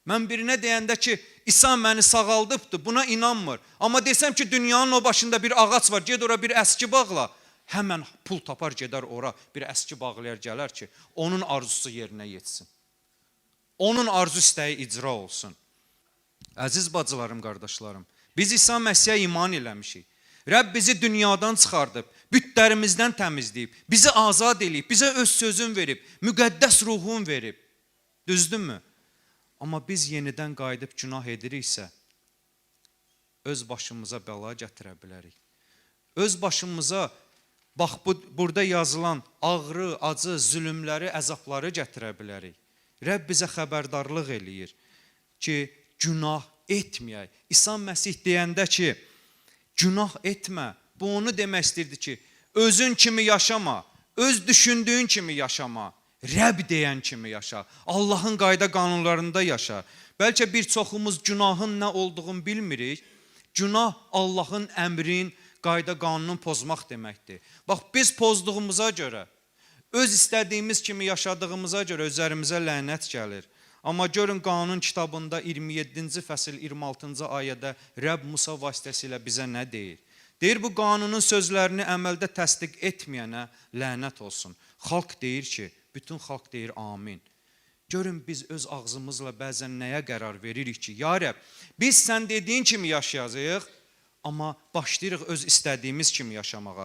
Mən birinə deyəndə ki, İsa məni sağaldıbdı, buna inanmır. Amma desəm ki, dünyanın o başında bir ağac var, ged ora bir əski bağla. Həmən pul tapar gedər ora, bir əski bağlayar gələr ki, onun arzusu yerinə yetsin. Onun arzu istəyi icra olsun. Əziz bacılarım, qardaşlarım, biz İsa Məsihə iman eləmişik. Rəbb bizi dünyadan çıxardıb, bütlərimizdən təmizləyib, bizi azad eləyib, bizə öz sözün verib, müqəddəs ruhun verib. Düzdürmü? Amma biz yenidən qayıdıb günah ediriksə, öz başımıza bəla gətirə bilərik. Öz başımıza bax bu burada yazılan ağrı, acı, zülmləri, əzabları gətirə bilərik. Rəbb bizə xəbərdarlıq eləyir ki, günah etməyək. İsa Məsih deyəndə ki, günah etmə, bu onu demək istəyirdi ki, özün kimi yaşama, öz düşündüyün kimi yaşama, Rəbb deyən kimi yaşa, Allahın qayda qanunlarında yaşa. Bəlkə bir çoxumuz günahın nə olduğunu bilmirik. Günah Allahın əmrin, qayda qanunun pozmaq deməkdir. Bax biz pozduğumuza görə, öz istədiyimiz kimi yaşadığımıza görə üzərimizə lənət gəlir. Amma görün qanun kitabında 27-ci fəsil 26-cı ayədə Rəbb Musa vasitəsilə bizə nə deyir? Deyir bu qanunun sözlərini əməldə təsdiq etməyənə lənət olsun. Xalq deyir ki, bütün xalq deyir amin. Görün biz öz ağzımızla bəzən nəyə qərar veririk ki, ya Rəbb, biz sən dediyin kimi yaşayacağıq, amma başlayırıq öz istədiyimiz kimi yaşamağa.